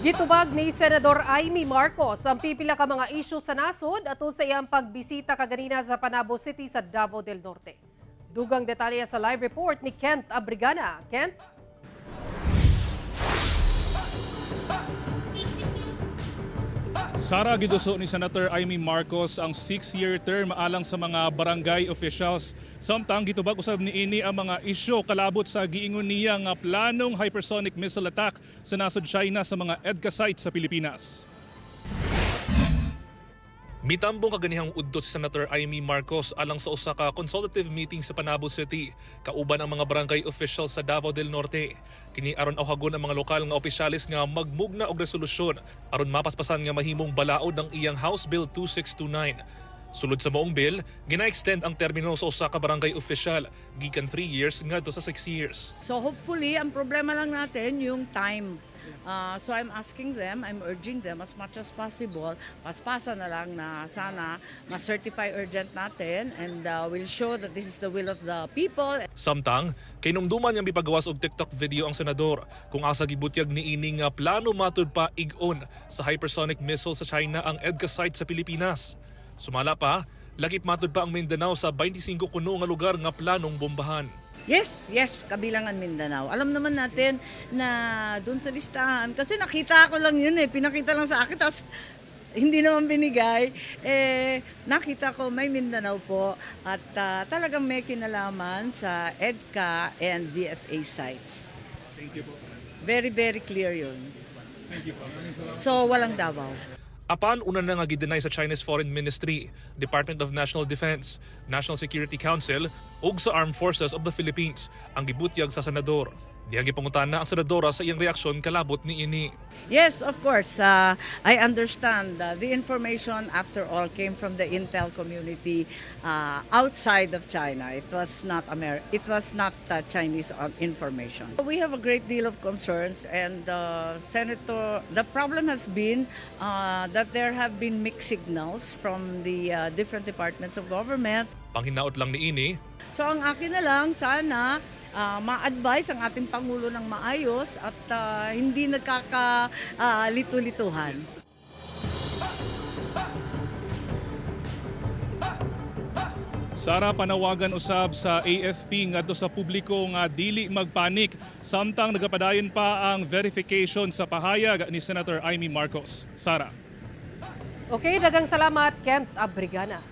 Gitubag ni Senador Imee Marcos ang pipila ka mga isyu sa nasod atol sa iyang pagbisita kaganina sa Panabo City sa Davao del Norte. Dugang detalye sa live report ni Kent Abrigana. Kent? Sara, giduso ni Senator Imee Marcos ang 6-year term alang sa mga barangay officials. Samtang gitubag usab niini ang mga isyu kalabot sa giingon niya nga planong hypersonic missile attack sa nasod China sa mga EDCA sites sa Pilipinas. Mitambong kaganihang udto si Senator Imee Marcos alang sa usa ka consultative meeting sa Panabo City kauban ang mga barangay officials sa Davao del Norte. Kini aron awhagon ang mga lokal nga opisyalis nga magmugna og resolusyon aron mapaspasan nga mahimong balaod ang iyang House Bill 2629. Sulod sa maong bill, gina-extend ang termino sa usa ka barangay official gikan 3 years ngadto sa 6 years. So hopefully, ang problema lang natin yung time. So I'm asking them, I'm urging them as much as possible, paspasa na lang na sana ma-certify urgent natin and we'll show that this is the will of the people. Samtang, kahinumduman niyang mipagawas og TikTok video ang senador kung asa gibutyag niini nga plano matud pa ig-on sa hypersonic missile sa China ang EDCA site sa Pilipinas. Sumala pa, lakip matud pa ang Mindanao sa 25 kuno nga lugar nga planong bombahan. Yes, kabilang ang Mindanao. Alam naman natin na doon sa listahan, kasi nakita ko lang yun eh, pinakita lang sa akin, tapos hindi naman binigay. Eh, nakita ko may Mindanao po at talagang may kinalaman sa EDCA and VFA sites. Thank you po. Very, very clear yun. Thank you po. So, walang Davao. Apan una na nga gidenay sa Chinese Foreign Ministry, Department of National Defense, National Security Council ug sa Armed Forces of the Philippines ang gibutyag sa senador. Dihang gipangutana ang senadora sa iyang reaksyon kalabot niini. Yes, of course. I understand. The information, after all, came from the intel community outside of China. It was not Chinese information. We have a great deal of concerns, and Senator, the problem has been that there have been mixed signals from the different departments of government. Panghinaot lang niini, So ang akin na lang, sana ma-advise ang ating Pangulo ng maayos at hindi nagkaka-lito-lituhan. Sara, panawagan usab sa AFP ngadto sa publiko nga dili magpanik samtang nagapadayon pa ang verification sa pahayag ni Senator Imee Marcos. Sara. Okay, dagang salamat, Kent Abrigana.